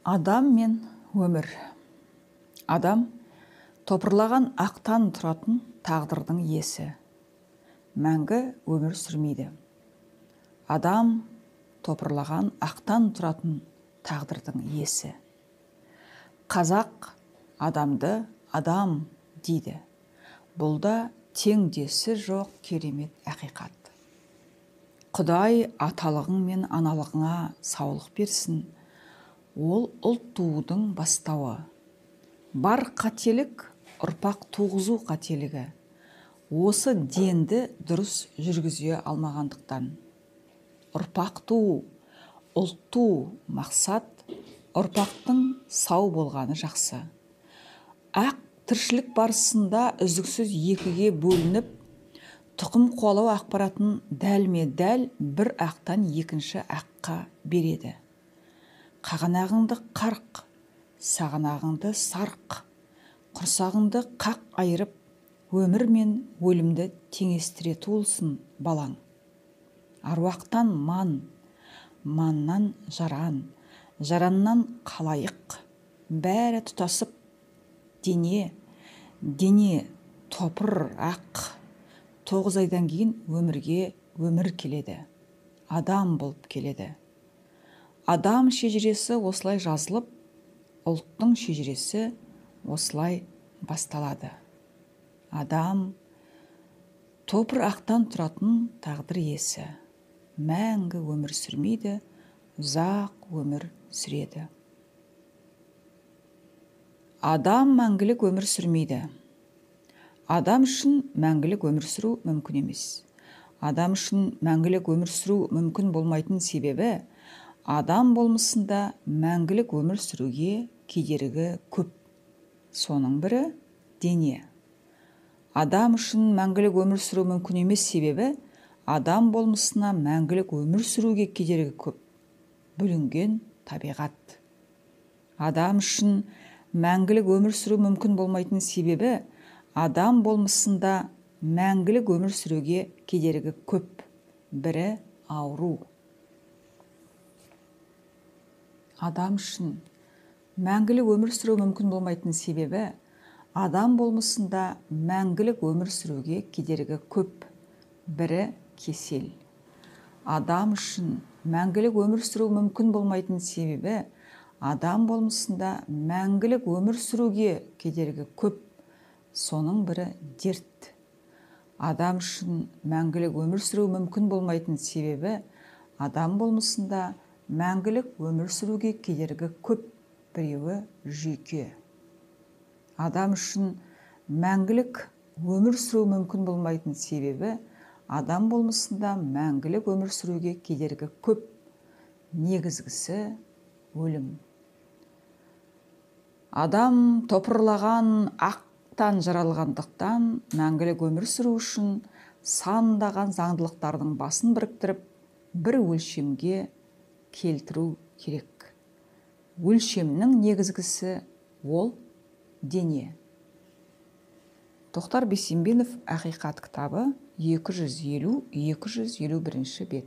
Адам мен өмір. Адам топырлаған ақтан тұратын тағдырдың иесі. Мәңгі өмір сүрмейді. Адам топырлаған ақтан тұратын тағдырдың иесі. Қазақ адамды адам дейді. Бұл да теңдесі жоқ керемет ақиқат. Құдай аталығың мен аналығыңа саулық берсін. Ол ұлт туудың бастауы. Бар қателік ұрпақ туғызу қателігі. Осы денді дұрыс жүргізе алмағандықтан. Ұрпақ туу, ұлт туу мақсат, ұрпақтың сау болғаны жақсы. Ақ тіршілік барысында үздіксіз екіге бөлініп, тұқым қуалау ақпаратын дәлме-дәл бір ақтан екінші аққа береді. Қағанағыңды қарқ, сағанағыңды сарқ, құрсағыңды қақ айырып, өмір мен өлімді теңестіре туылсын балаң. Аруақтан ман, маннан жаран, жараннан қалайық, бәрі тұтасып дене, дене топыр ақ. 9 айдан кейін өмірге өмір келеді, адам болып келеді. Адам шежіресі осылай жазылып, ұлттың шежіресі осылай басталады. Адам топыр ақтан тұратын тағдыр иесі. Мәңгі өмір сүрмейді, ұзақ өмір сүреді. Адам мәңгілік өмір сүрмейді. Адам үшін мәңгілік өмір сүру мүмкін емес. Адам үшін мәңгілік өмір сүру мүмкін болмайтын себебі, адам болмысында мәңгілік өмір сүруге кедергі көп. Соның бірі дене. Адам үшін мәңгілік өмір сүру мүмкін емес себебі, адам болмысына мәңгілік өмір сүруге кедергі көп. Бүлінген табиғат. Адам үшін мәңгілік өмір сүру мүмкін болмайтын себебі, адам болмысында мәңгілік өмір сүруге кедергі көп. Бірі ауру. Адам үшін мәңгілік өмір сүру мүмкін болмайтын себебі, адам болмысында мәңгілік өмір сүруге кедергі көп. Бірі кесел. Адам үшін мәңгілік өмір сүру мүмкін болмайтын себебі, адам болмысында мәңгілік өмір сүруге кедергі көп. Соның бірі дерт. Адам үшін мәңгілік өмір сүру мүмкін болмайтын себебі, адам болмысында мәңгілік өмір сүруге кедергі көп. Біреуі жүйке. Адам үшін мәңгілік өмір сүру мүмкін болмайтын себебі, адам болмысында мәңгілік өмір сүруге кедергі көп. Негізгісі өлім. Адам топырлаған ақтан жаралғандықтан мәңгілік өмір сүру үшін сандаған заңдылықтардың басын біріктіріп, бір өлшемге келтіру керек. Өлшемнің негізгісі ол дене. Тоқтар Бейсенбинов, Ақиқат кітабы, 250-251 бет.